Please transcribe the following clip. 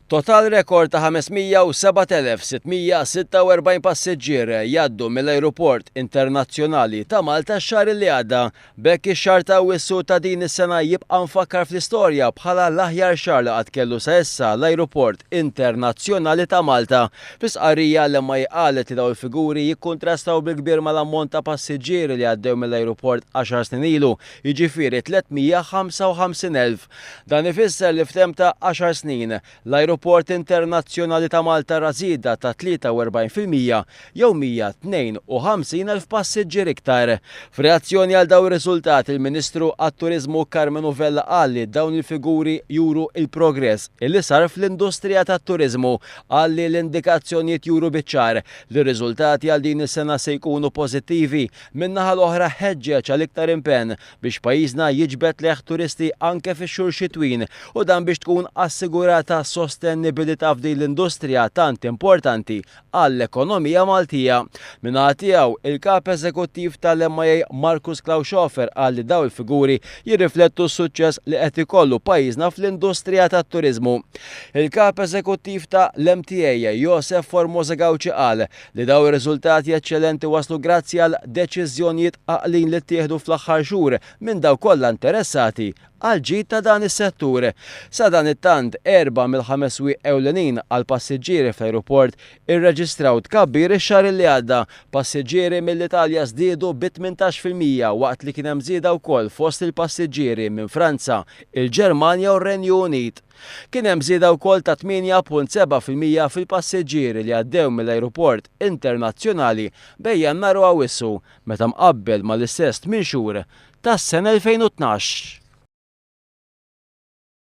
Total rekord ta' 507,646 passiġġier jgħaddu mill-Ajruport Internazzjonali ta' Malta x-xahar li għadda. B'hekk ix-xahar ta' Awwissu ta' din is-sena jibqa' mfakkar fl-istorja bħala l-aħjar xahar li qatt kellu sa issa l-Ajruport Internazzjonali ta' Malta. Fi stqarrija, l-MIA qalet li dawn il-figuri jikkuntrastaw bil-kbir mal-ammont ta' passiġġieri li għaddew mill-ajruport għaxar snin ilu, jiġifieri 355,000. Dan ifisser li f'temp ta' għaxar snin, l-Ajruport Internazzjonali ta' Malta ra żieda ta' 43% jew 152,000 passiġġier iktar. F'reazzjoni għal dawn ir-riżultati, il-Ministru għat-Turiżmu Karmenu Vella qal li dawn il-figuri juru l-progress illi sar fl-industrija tat-turiżmu. Qal li l-indikazzjonijiet juru biċ-ċar li r-riżultati għal din is-sena se jkunu pożittivi. Min-naħa l-oħra ħeġġeġ għal iktar impenn biex pajjiżna jiġbed lejh turisti anke fix-xhur xitwin u dan biex tkun assigurata sostennibilità f'din l-industrija tant importanti għall-ekonomija Maltija. Min-naħa tiegħu, il-Kap Eżekuttiv tal-MIA Markus Claushofer qal li dawn il-figuri jirriflettu s-suċċess li qed ikollu pajjiżna fl-industrija tat-turiżmu. Il-Kap Eżekuttiv ta' l-MTA Josef Formosa Gauci qal li dawn ir-riżultati eċċellenti waslu grazzi għal deċiżjonijiet għaqlin li ttieħdu fl-aħħar xhur minn dawk kollha interessati għall-ġid ta' dan is-settur. Sadanittant, erba' mill-ħames swieq ewlenin għall-passiġġieri fl-ajruport irreġistraw tkabbir ix-xahar li għadda. Passiġġieri mill-Italja żdiedu bi 18% waqt li kien hemm żieda wkoll fost il-passiġġieri minn Franza, il-Ġermanja u r-Renju Unit. Kien hemm żieda wkoll ta' 8.7% fil-passiġġieri li għaddew mill-ajruport internazzjonali bejn Jannar u Awwissu meta mqabbel mal-istess tmien xhur tas-sena 2012.